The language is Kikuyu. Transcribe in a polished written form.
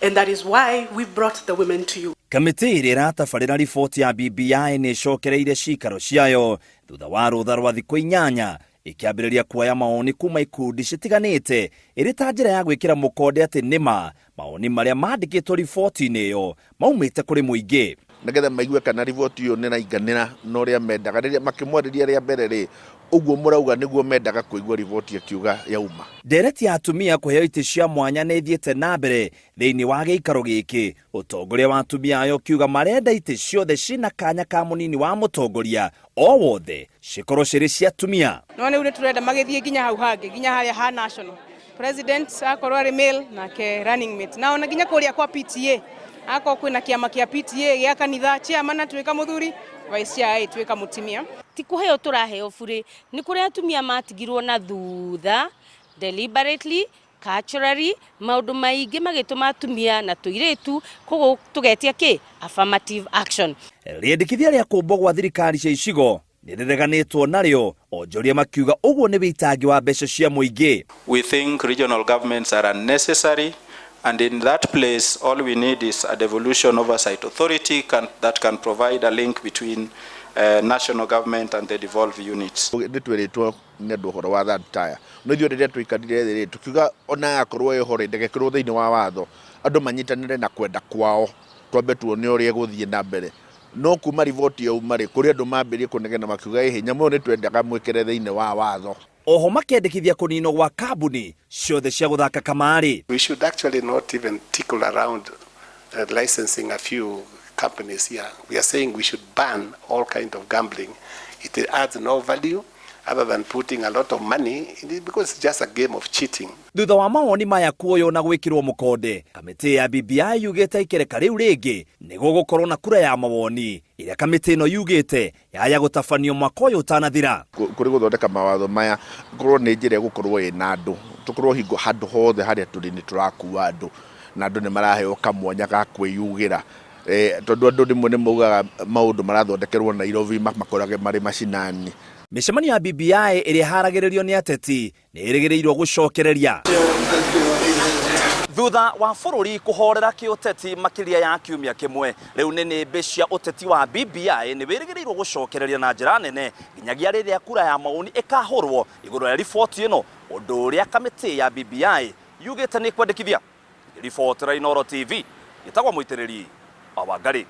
And that is why we brought the women to you. Kamĩtĩ ĩrĩa ĩratabarĩra riboti ya BBI nĩ ĩcokereire cikaro ciayo thutha wa rũtha rwa thikũ 8 ĩkĩambĩrĩria kuoya mawoni kuma ikundi citiganĩte ĩrĩ ta njĩra ya gwĩkĩra mũkonde atĩ nĩma mawoni marĩa mandĩkĩtwo riboti-inĩ ĩyo maumĩte kũrĩ mũingĩ. Nĩgetha maigue kana riboti ĩyo nĩ ĩrainganĩra na ũrĩa mendaga. Rĩrĩa makĩmwarĩria rĩa mbere rĩ, ũguo mũrauga nĩguo mendaga kũigua riboti ĩkiuga yauma. Ndereti ya atumia kũheo itĩ cia mwanya nĩ ĩthiĩte na mbere thĩinĩ wa gĩikaro gĩkĩ, ũtongoria wa atumia aya ũkiuga marenda itĩ ciothe ciĩna kanya ka mũnini wa mũtongoria o wothe cikorwo cirĩ cia atumia. No rĩu nĩ tũrenda magĩthiĩ nginya hau hangĩ, nginya harĩa ha national president akorwo arĩ male nake running mate, na ona nginya kũrĩa kwa PTA, akorwo kwĩna kĩama kĩa PTA gĩa kanitha, chairman atuĩka mũthuri, vice chair atuĩka mũtumia. Ti kũheo tũraheo burĩ, nĩ kũrĩa atumia matigirwo na thutha deliberately, culturally, maũndũ maingĩ magĩtũma atumia na tũirĩtu, koguo tũgetia kĩ affirmative action. Rĩendekithia rĩa kũmbwo gwa thirikari cia icigo nĩ rĩreganĩtwo narĩo, onjoria makiuga ũguo nĩ wĩitangi wa mbeca cia mũingĩ. We think regional governments are unnecessary, and in that place all we need is a devolution oversight authority that can provide a link between national government and the devolved units. Nĩ twĩrĩtwo nĩ andũ ũhoro wa third tier, no ithuĩ rĩrĩa twaikarire thĩ rĩ, tũkiuga ona yakorwo ĩho rĩ, ndĩgekĩrwo thĩinĩ wa watho, andũ manyitanĩre na kwenda kwao, twambe tuone ũrĩa ĩgũthiĩ na mbere. No kuma riboti yauma rĩ, kũrĩ andũ mambĩrĩrie kũnegena makiuga ĩhĩ, nyamũ ĩyo nĩ twendaga mwĩkĩre thĩinĩ wa watho. Oho makendekithia kũninwo gwa kambuni ciothe cia gũthaka kamarĩ. We should actually not even tickle around licensing a few companies here. We are saying we should ban all kind of gambling. It adds no value other than putting a lot of money in it, because it's just a game of cheating. Thutha wa mawoni maya kuoywo na gwĩkĩrwo mũkonde, kamĩtĩ ya BBI yugĩte ikereka rĩu rĩngĩ nĩ gũgũkorwo na kura ya mawoni ĩrĩa kamĩtĩ ĩno yugĩte yaya gũtabanio mwaka ũyũ ũtanathira. Kũrĩ gũthondeka mawatho maya, korwo nĩ njĩra ĩgũkorwo ĩna andũ, tũkorwo hingo handũ hothe harĩa tũrĩ nĩ tũrakua andũ, na andũ nĩ maraheo kamwanya ga kwĩyugĩra. Tondũ andũ rĩmwe nĩ maugaga maũndũ marathondekerwo Nairobi makorage marĩ macinani. Mĩcemanio ya BBI ĩrĩa ĩharagĩrĩrio nĩ ateti nĩ ĩrĩgĩrĩirwo gũcokereria thutha wa bũrũri kũhorera kĩũteti makĩria ya kiumia kĩmwe. Rĩu nĩ nĩmbĩ cia ũteti wa BBI nĩ wĩrĩgĩrĩirwo gũcokereria na njĩra nene nginyagia rĩrĩa kura ya mawoni ĩkahũrwo igũrũ rĩa riboti ĩno, ũndũ ũrĩa kamĩtĩ ya BBI yugĩte nĩ kwendekithia. Ribotera Inooro TV, gĩtagwo Mũitĩrĩri wa Wangari.